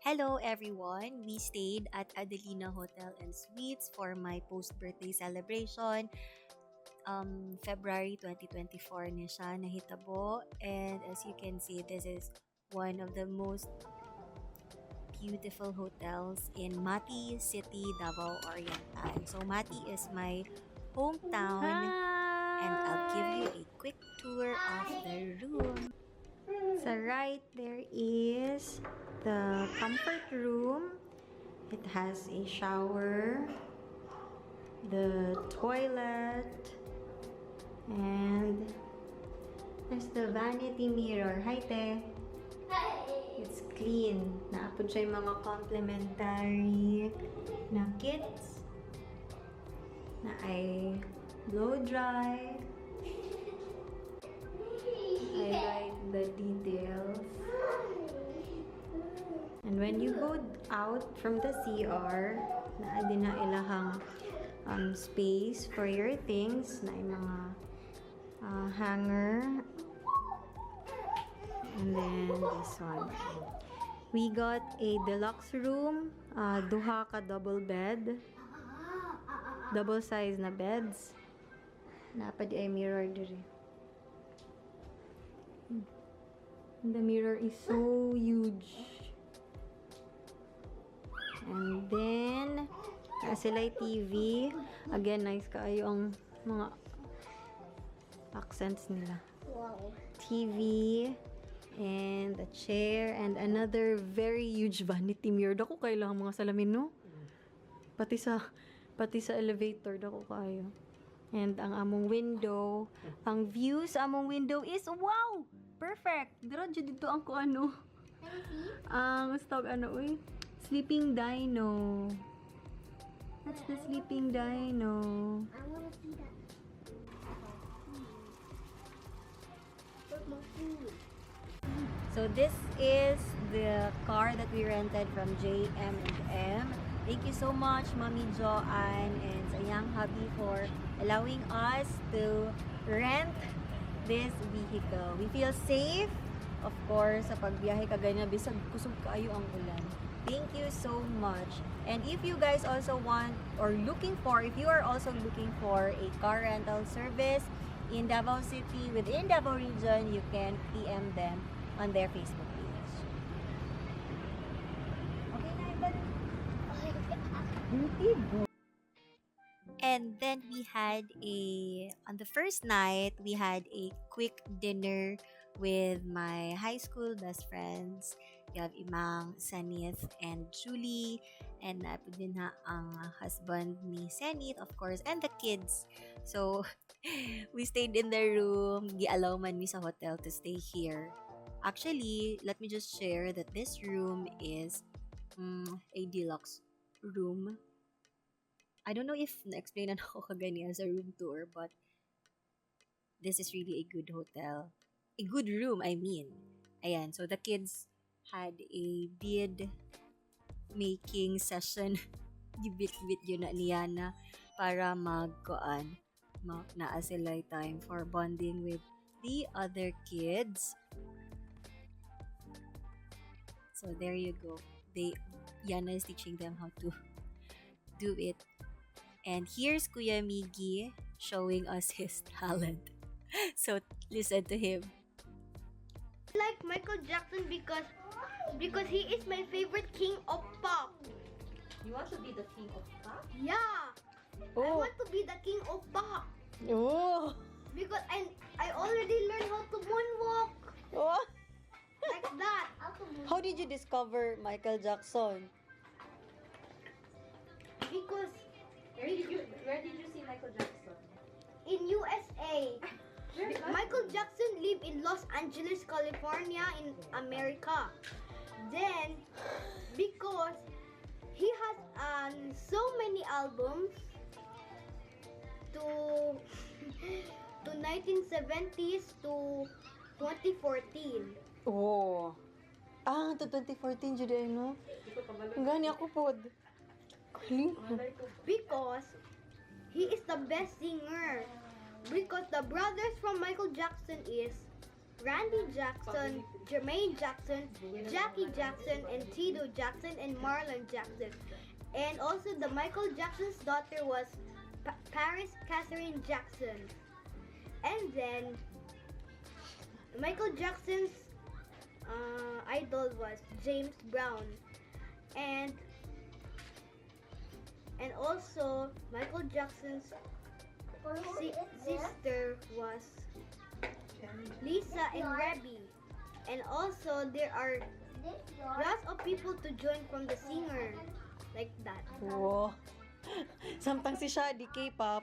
Hello everyone! We stayed at Adelina Hotel and Suites for my post-birthday celebration. February 2024 na siya nahitabo, and as you can see, this is one of the most beautiful hotels in Mati City, Davao Oriental. So Mati is my hometown, and I'll give you a quick tour of the room. Sa right, there is the comfort room. It has a shower, the toilet, and there's the vanity mirror. Hi, Te! It's clean. Naapod siya yung mga complimentary na kits na ay blow dry. I like the details. And when you go out from the CR, naa din na ilahang space for your things, na yung mga hanger. And then this one. We got a deluxe room, duha ka double bed. Double size na beds. Napad ay mirror diri. And the mirror is so huge. And then, sila'y TV. Again, nice kaayo ang mga accents nila. Wow. TV. And a chair. And another very huge vanity mirror. Dako kayo lang mga salamin, no? Pati sa elevator, dako kayo. And ang among window, ang view sa among window is, wow! Perfect! Dira dito ang ko ano. Ang uy. Sleeping Dino. That's the Sleeping Dino. I want to see that. Where's my food? So this is the car that we rented from JM&M. Thank you so much, Mami Joanne and sa iyang hubby for allowing us to rent this vehicle. We feel safe, of course, sa pagbiyahe ka ganyan, bisag kusog kaayo ang ulan. Thank you so much. And if you guys also want or if you are also looking for a car rental service in Davao City, within Davao region, you can PM them on their Facebook page. Okay na, and then on the first night, we had a quick dinner with my high school best friends. We have Imang, Sanith, and Julie. And naapod din na ang husband ni Sanith, of course, and the kids. So, we stayed in the room. Gi-allow man mi sa hotel to stay here. Actually, let me just share that this room is a deluxe room. I don't know if na-explain na ako kagani as a room tour, but this is really a good hotel. A good room, I mean. Ayan, so the kids had a bead making session. Gibit-bit yun na niya na para naa sila time for bonding with the other kids. So there you go. Yana is teaching them how to do it. And here's Kuya Miggy showing us his talent. So listen to him. I like Michael Jackson because he is my favorite king of pop. You want to be the king of pop? Yeah. I Oh. want to be the king of pop. Oh! Because I already learned how to moonwalk. Oh! Like that. How did you discover Michael Jackson? Because Where did you see Michael Jackson? in USA, Michael Jackson lived in Los Angeles, California in America. Then, because he has so many albums to 1970s to 2014. Oh. To 2014 jud ay no. Gani ako pod. Because he is the best singer. Because the brothers from Michael Jackson is Randy Jackson, Jermaine Jackson, Jackie Jackson, and Tito Jackson, and Marlon Jackson. And also the Michael Jackson's daughter was Paris Catherine Jackson. And then Michael Jackson's idol was James Brown. And also Michael Jackson's sister was Lisa and Rebby. And also there are lots of people to join from the singer like that. Wow. Samtang si Shadi, K-pop.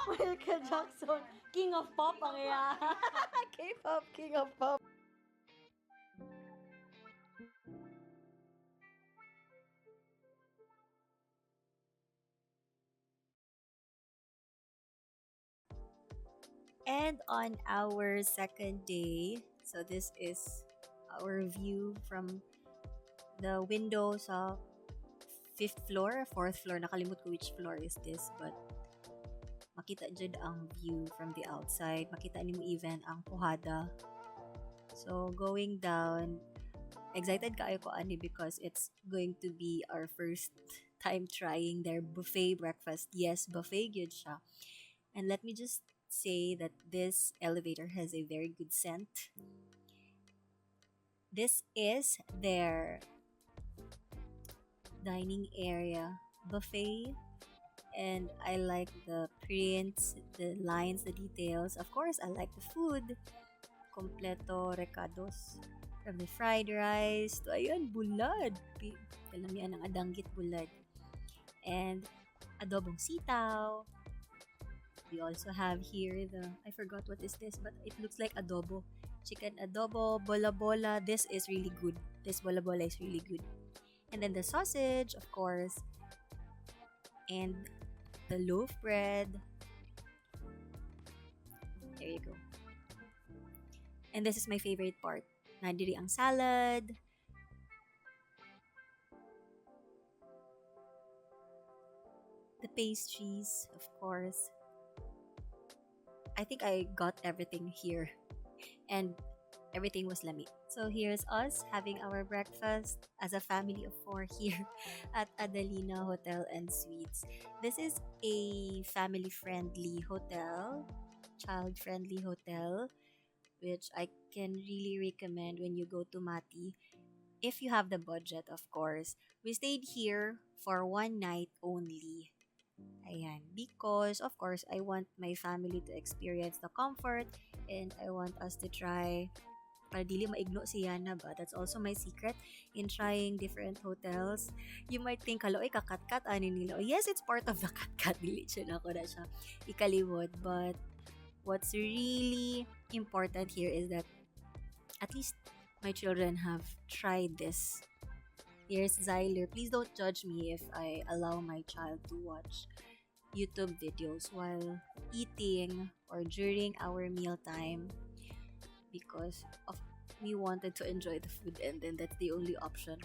Michael Jackson, King of Pop ang iya. K-pop, King of Pop. And on our second day, so this is our view from the window sa fifth floor, fourth floor. Nakalimut ko which floor is this, but makita dyan ang view from the outside. Makita nimo even ang Puhada. So going down, excited kaayo ko ani because it's going to be our first time trying their buffet breakfast. Yes, buffet gyud siya. And let me just say that this elevator has a very good scent. This is their dining area buffet, and I like the prints, the lines, the details. Of course, I like the food. Completo recados. From the fried rice to ayun, bulad. Kalamian ng adanggit bulad. And adobong sitaw. We also have here I forgot what is this, but it looks like adobo. Chicken adobo, bola-bola. This is really good. This bola-bola is really good. And then the sausage, of course. And the loaf bread. There you go. And this is my favorite part. Nandiri ang salad. The pastries, of course. I think I got everything here. And everything was lami. So here's us having our breakfast as a family of 4 here at Adelina Hotel and Suites. This is a family-friendly hotel, child-friendly hotel, which I can really recommend when you go to Mati. If you have the budget, of course. We stayed here for 1 night only. Ayan. Because, of course, I want my family to experience the comfort and I want us to try para dili maigno si Yana ba? That's also my secret in trying different hotels. You might think, halo, kakat-kat, ano nila? Oh, yes, it's part of the kat-kat. Dili siya na ako na siya ikaliwod. But what's really important here is that at least my children have tried this. Here's Zyler. Please don't judge me if I allow my child to watch YouTube videos while eating or during our mealtime because of we wanted to enjoy the food and then that's the only option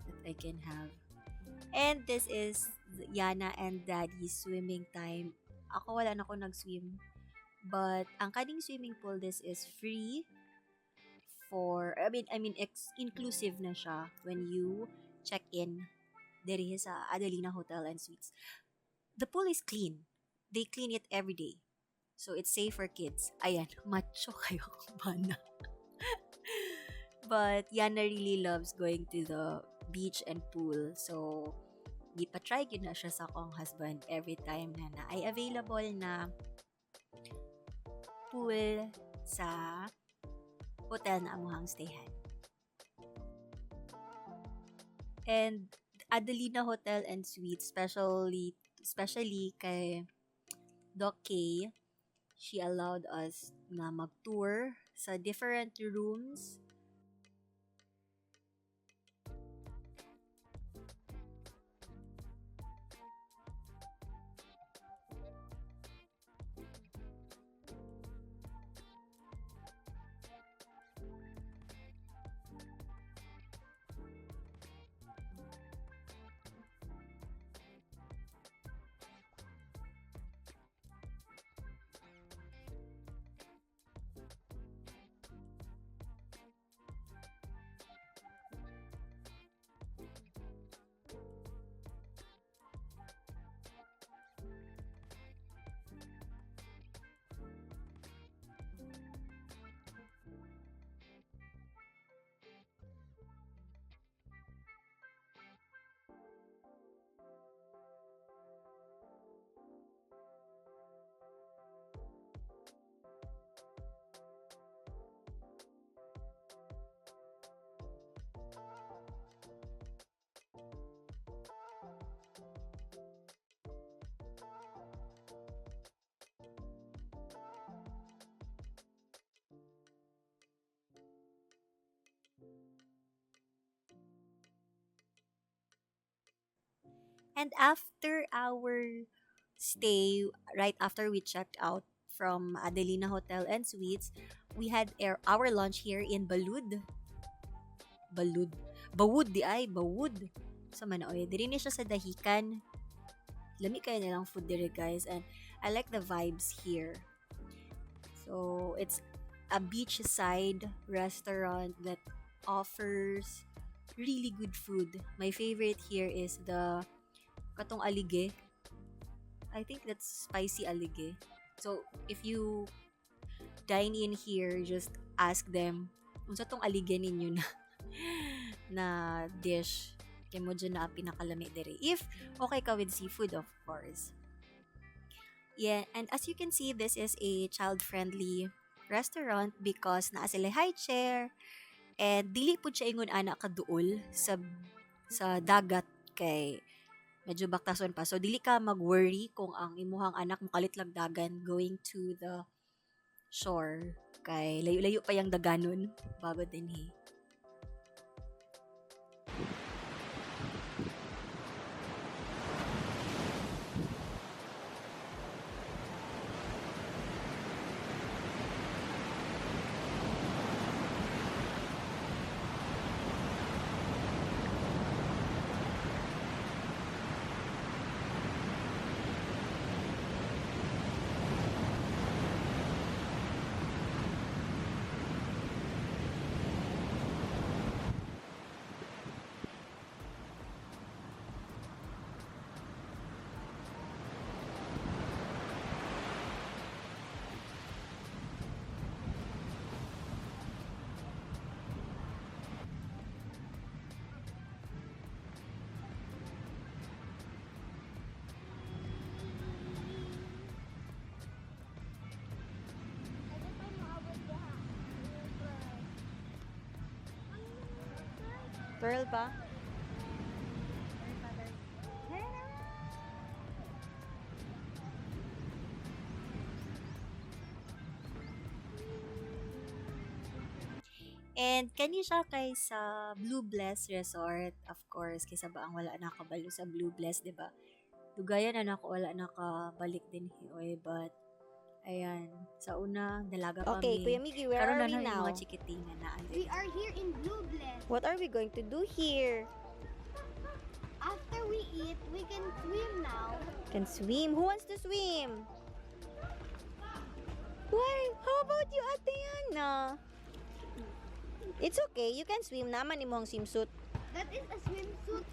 that I can have. And this is Yana and Daddy's swimming time. Ako wala na ako nag-swim. But ang kading swimming pool, this is free for, inclusive na siya when you check in diri sa Adelina Hotel and Suites. The pool is clean. They clean it every day. So, it's safe for kids. Ayan, macho kayo bana. But Yana really loves going to the beach and pool. So, di pa try yun na siya sa akong husband every time na ay available na pool sa hotel na amuhang stayhan. And Adelina Hotel and Suites, especially kay Doc K, she allowed us na mag-tour sa different rooms. And after our stay, right after we checked out from Adelina Hotel and Suites, we had our lunch here in Balud. Balud. Bawud di ay, Bawud. Sa Manoy. Diri ni siya sa Dahican. Lami kayo nilang food dire guys. And I like the vibes here. So, it's a beachside restaurant that offers really good food. My favorite here is the katong alige. I think that's spicy alige. So, if you dine in here, just ask them, unsa tong alige ninyo na na dish. Kaya mo dyan na pinakalami dire. If okay ka with seafood, of course. Yeah, and as you can see, this is a child-friendly restaurant because naa sila high chair and dili po siya ingon ana kaduol sa dagat kay medyo baktason pa. So dili ka mag-worry kung ang imuhang anak mo kalitlagdagan going to the shore kay layo-layo pa yang daganon bago dinhi. Pearl ba? And kani siya kay sa Blue Bless Resort, of course, kaysa ba ang wala nakabalo sa Blue Bless, 'di ba? Dugayan na nako wala nakabalik din hiyoy, but ayan, sa una dalaga pa Okay, Kuya Miggy, where Karon are na we yung now? mga chikitingan na We are here in Blue Bless. What are we going to do here? After we eat, we can swim now. Can swim? Who wants to swim? Why? How about you, Ate Yana? It's okay. You can swim. Naman imo ang swimsuit. That is a swimsuit.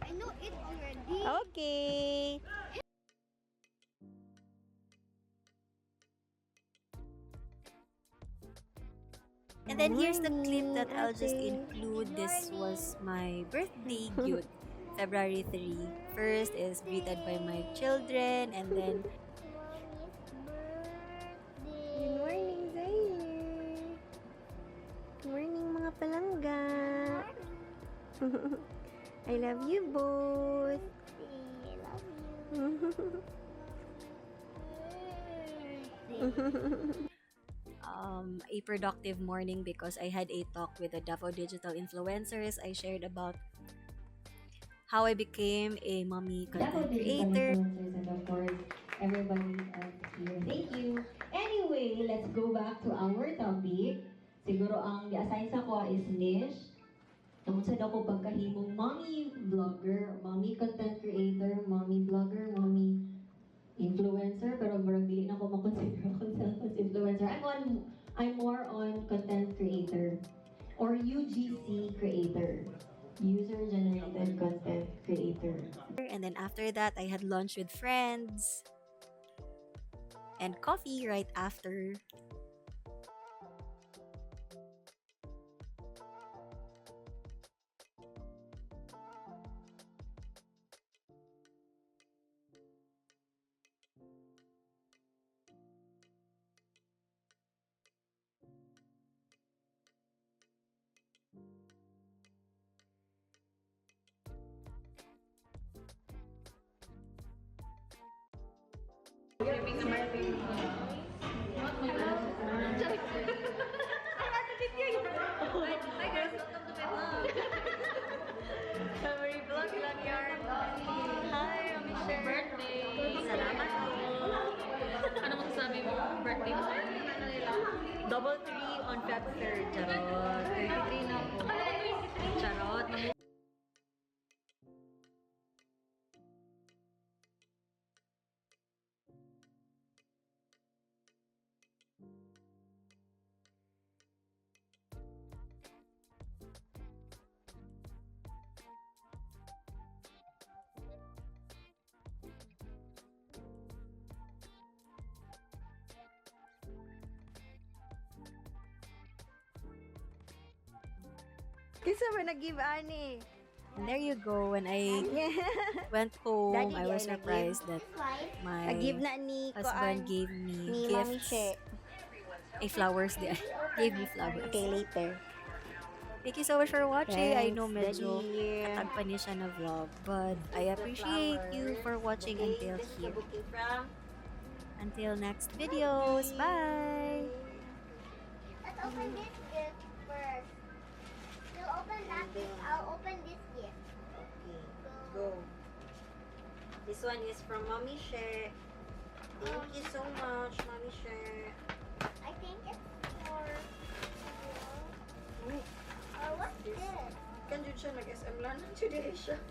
I know it already. Okay. And then here's the clip that I'll just Ate. include. This was my birthday gift, February 3. First is greeted by my children, and then Good morning, Zaire. Good morning, mga palangga. I love you both. I love a productive morning because I had a talk with the Davao digital influencers. I shared about how I became a mommy content creator. And of course, everybody else here. Thank you. Anyway, let's go back to our topic. Siguro ang i-assign sa ko is niche. Tungkol sa ako pagkahimong mommy vlogger, mommy content creator, mommy blogger, mommy influencer, pero marag dili na ako makonsider myself as influencer. I'm more on content creator or UGC creator. User-generated content creator. And then after that, I had lunch with friends and coffee right after. Summary vlog lang yarn. Happy birthday! Salamat po. Ano masasabi mo? Birthday mo? Double 3 on Feb 3rd. Charot. 33 na po. Charot. Kisa ba nag-give ani? And there you go. When I went home, Daddy, I was di ay surprised that my Nag-give na ni husband gave me ni Mami gifts. She. Flowers. Gave me flowers. Okay, later. Thank you so much for watching. I know Thanks, medyo Daddy. katagpan niya siya na vlog. But I appreciate you for watching until here. Until next videos. Bye! Let's open this gift first. You open that gift, I'll open this gift. Okay, go. This one is from Mommy She. Thank you so much, Mommy She. I think it's for... what's this? Kan jud siya nag-SM lang na today siya.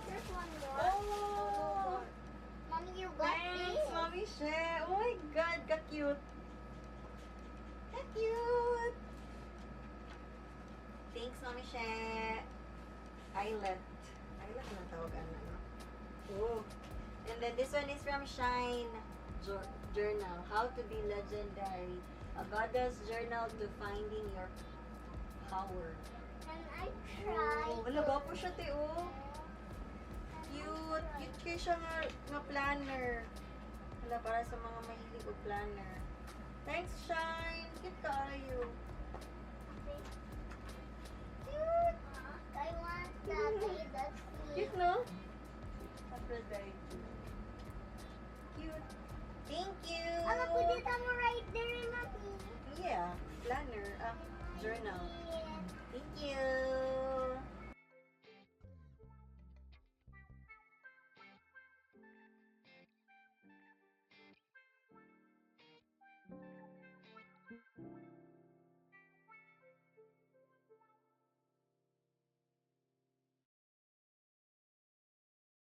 There's one more. Oh! Mommy, you got Thanks, this. Mommy She. Oh my God, ka-cute. Ka-cute. Thanks, Mommy She. Eyelet. Eyelet na tawagan na, no? Oh. And then this one is from Shine Journal. How to be legendary. A goddess journal to finding your power. Can I try? Oh, wala ba po siya, te, oh. Cute. Cute kayo siya nga planner. Wala, para sa mga mahilig o planner. Thanks, Shine. Cute ka, ayo. Cute. I want that. That's Cute, no? Aphrodite. Cute. Thank you. I'm gonna put it on right there, Mommy. Yeah. Planner. Journal. Yeah.